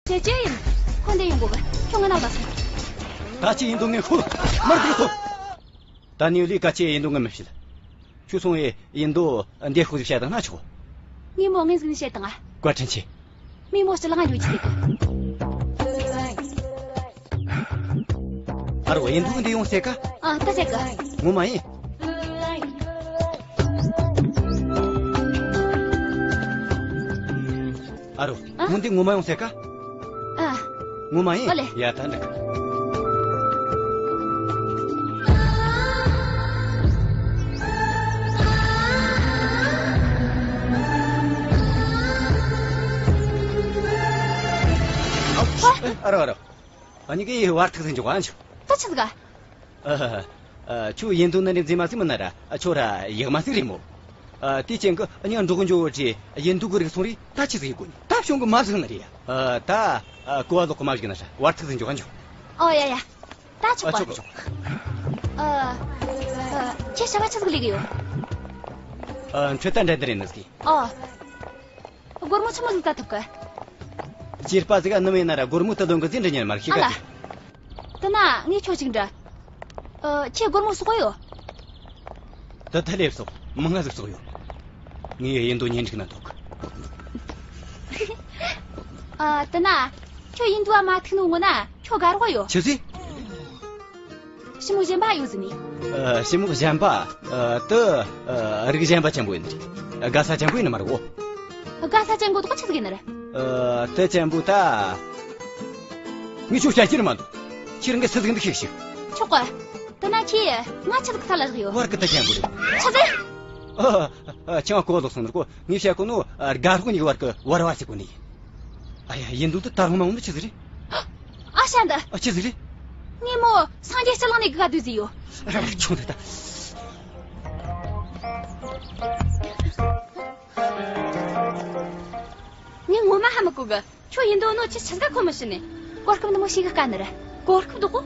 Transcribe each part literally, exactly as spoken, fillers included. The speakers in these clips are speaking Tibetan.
ཅེ་ཅེ་ཡིན། ཁོ་འདི་ཡོང་གོ་གི། ཁྱོད་ང་ན་ལ་སོང་། ད་ཅི་ཡིན་འདུག་ངས་ཤོད། མར་འདུག་ཐོ། ད་ནི་ལི་ཀ་ཅེ་ཡིན་འདུག་ངས་མི་ཤེས། ཁྱོད་སོང་ཡེ་ཡིན་འདུག་འདི་ཤོད་ཟིག་བཤད་དང་ན་ཆོག་ངས་མོ་ངན་ཟིག་ནས་བཤད་དང་ང་། བཀའ་དྲིན་ཆེ། མི་མོ་སྤྱི་ལ་ང་འཇོག་ཅི་ཟིག་ཨ་རོ་ཡིན་འདུག་འདི་ཡོང་ཟེར་ཀ་ཨ་ད་ཟེར་ཀ་ངོ་མ་ཡིན། ཨ་རོ། ཨ། ངོ་འདི་ངོ་མ་ཡོང་ཟེར་ཀ་ཨ། ངོ་མ་ཡིན། ཨོ་ལེ། ཡ་ད་འགྲིག་ཨ་རོ་ཨ་རོ། ཨ་ནི་གི་བར་ཐག་ཟིན་འཇོག་ཨ་འཇོག་ད་ཆི་ཟིག་ག་ཨ། ཨ། ཁྱོད་ཡིན་འདུག་ནི་རེད་མཛེས་མ་ཟིག་མིན་ན་ར། ཁྱོད་ར་ཡག་མ་ཟིག་རེད་མོ། ཨ། དེ་ཅན་གི་ཨ་ནི་འགྲོ་གི་འཇོག་བྲིས་ཡིན་འདུག་གི་རིག་སོང་རེད། ད་ཆི་ཟིག་ཡིན་དགོས་ནི། ད་བྱུང་གི་མ་ཟིག་ནི་རེད་ཡ། ཨ། ད་ཨ་གོ་བ་ལོག་གི་མ་བཞག་ན་ར་བར་ཐག་ཟིན་འཇོག་ཨ་འཇོག་ཨོ་ཡ་ཡ། ད་ཆོག་ཨ་པ། ཆོག་ཆོག་ཨ། ཨ། ཁྱེད་བྱ་བ་ཆི་ཟིག་ལས་གི་ཡོད། ཨ། འཕྲོད་ལྟ་འགྲན་བསྡུར་ཡིན་ནི་ཟིག་ཨོ། སྒོར་མོ་ཆི་མོ་ཟིག་ད་ཐུབ་གི་སྐྱེས་པ་ཟིག་ཨ་ནི་མེད་ན་ར་སྒོར་མོ་ད་ལོན་གི་ཟིན་འདྲི་ཉན་མར་ཤེས་ཨ་ལ། ག་དེ་ན་ངས་ཁྱོད་ཅིག་འདྲི། ཨ། ཁྱེད་སྒོར་མོ་གསོག་ཡོད། ད་ད་ལེབ་སོག་མང་ང་ཟིག་སོག་ཡོད། ངས་ཡིན་དོ་ཉན་འགྲིག་ན་འདུག་ཨ། དེ་ན་ཁྱོད་ཡིན་དུ་བ་མ་ཐུག་ནོ་ངོ་ན་ཁྱོད་དགའ་རོགས་ཡོད། ཆི་ཟིག་ཞི་མོ་གཞན་པ་ཡོད་ཟིན་ནི། ཨ། ཞི་མོ་གཞན་པ། ཨ། དེ་ཨ་རིགས་གཞན་པ་ཅན་པོ་ཡིན་ནི། དགའ་ས་ཅན་པོ་ཡིན་ནི་མ་རེད་གོ་དགའ་ས་ཅན་པོ་དག་ཆི་ཟིག་ཡིན་ནི་རེད། ཨ། དེ་ཅན་པོ་ད། ངས་ཁྱོད་བཤད་ཀྱི་རེད་མ་འདུག་ཁྱེད་རང་གི་སུ་ཟིག་འདུག་ཤེས་ཤིག་ཆོག་ག་དེ་ན་ཁྱེད་ང་ཆི་ཟིག་ས་ལ་བཞག་ཡོད། བར་གི་དེ་ཅན་པོ་རེད། ཆི་ཟིག་ཨ། ཨ། ཁྱེད་ང་གོ་ལོག་སོང་ནི་གོ་ངས་བཤད་གོ་ནོ་དགའ་རོགས་གཉིས་ཀྱི་བར་གི་བར་བ་ཟེར་གོ་ནི་ཡིན། ཨ་ཡ། ཡིན་འདུག་ད་ད་རུང་མ་འོང་ནི་ཆི་ཟིག་རེད། ཨ་ཤ་འདི། ཨ། ཆི་ཟིག་རེད། ངས་མོ་སངས་རྒྱས་སྤྱི་གླིང་ནས་དགའ་དུས་ཟིག་ཡོད། ཨ། ཆུང་དུ་ད། ངས་ངོ་མ་ཧ་མི་གོ་གི་ཁྱོད་ཡིན་འདུག་ནོ་ཆི་ཆི་ཟིག་ག་ཁོ་མི་ཤི་ནི། གོ་སྐབས་འདི་མོ་ཞིག་གི་དཀའ་ནི་རེད། གོ་སྐབས་འདུག་གོ་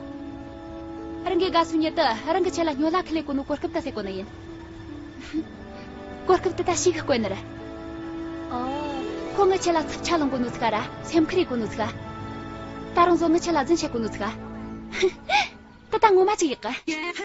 རང་གི་དགའ་སུ་ཉིད་དུ་རང་གི་ཆེད་ལ་སྨྱོ་ལ་ཁི་ལེ་གོ་ནོ་གོ་སྐབས་ད་ཟེར་གོ་ནི་ཡིན། གོ་སྐབས་དེ་ད་ཞིག་གི་དཀོན་ནི་རེད། ཨོ། ཁོ་ངི་ཆེད་ལ་འཚབ་ཆ་ལངས་གོ་ནོ་ཚིག་ར་སེམས་ཁུར་ཡེ་གོ་ནོ་ཚིག་ད་རུང་བཟོ་ངི་ཆེད་ལ་རྫུན་བཤད་གོ་ནོ་ཚིག་ད་ད་ངོ་མ་ཅིག་ཡག་གི